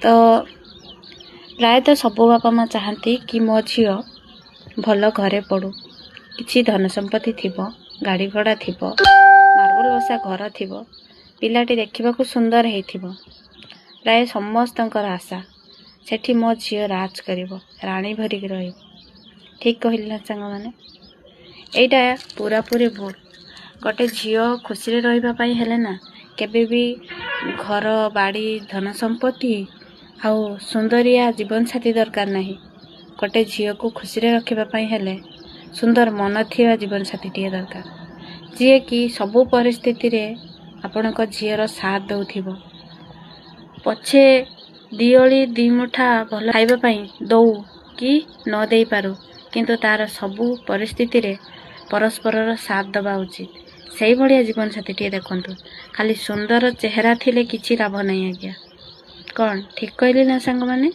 ତ ପ୍ରାୟତଃ ସବୁ ବାପା ମା' ଚାହାନ୍ତି କି ମୋ ଝିଅ ଭଲ ଘରେ ପଢ଼ୁ, କିଛି ଧନ ସମ୍ପତ୍ତି ଥିବ, ଗାଡ଼ି ଘୋଡ଼ା ଥିବ, ମାର୍ବଲ ବସା ଘର ଥିବ, ପିଲାଟି ଦେଖିବାକୁ ସୁନ୍ଦର ହେଇଥିବ। ପ୍ରାୟ ସମସ୍ତଙ୍କର ଆଶା ସେଠି ମୋ ଝିଅ ରାଜ କରିବ, ରାଣୀ ଭରିକି ରହିବ। ଠିକ୍ କହିଲି ନା ସାଙ୍ଗମାନେ? ଏଇଟା ପୁରାପୁରି ଭୁଲ। ଗୋଟେ ଝିଅ ଖୁସିରେ ରହିବା ପାଇଁ ହେଲେ ନା କେବେ ବି ଘର ବାଡ଼ି, ଧନ ସମ୍ପତ୍ତି ଆଉ ସୁନ୍ଦରିଆ ଜୀବନସାଥୀ ଦରକାର ନାହିଁ। ଗୋଟେ ଝିଅକୁ ଖୁସିରେ ରଖିବା ପାଇଁ ହେଲେ ସୁନ୍ଦର ମନ ଥିବା ଜୀବନସାଥୀଟିଏ ଦରକାର, ଯିଏକି ସବୁ ପରିସ୍ଥିତିରେ ଆପଣଙ୍କ ଝିଅର ସାଥ ଦେଉଥିବ। ପଛେ ଦିଓଳି ଦିମୁଠା ଭଲ ଖାଇବା ପାଇଁ ଦଉ କି ନ ଦେଇପାରୁ, କିନ୍ତୁ ତାର ସବୁ ପରିସ୍ଥିତିରେ ପରସ୍ପରର ସାଥ ଦେବା ଉଚିତ। ସେଇଭଳିଆ ଜୀବନସାଥୀଟିଏ ଦେଖନ୍ତୁ। ଖାଲି ସୁନ୍ଦର ଚେହେରା ଥିଲେ କିଛି ଲାଭ ନାହିଁ ଆଜ୍ଞା। କ'ଣ ଠିକ୍ କହିଲି ନା ସାଙ୍ଗମାନେ?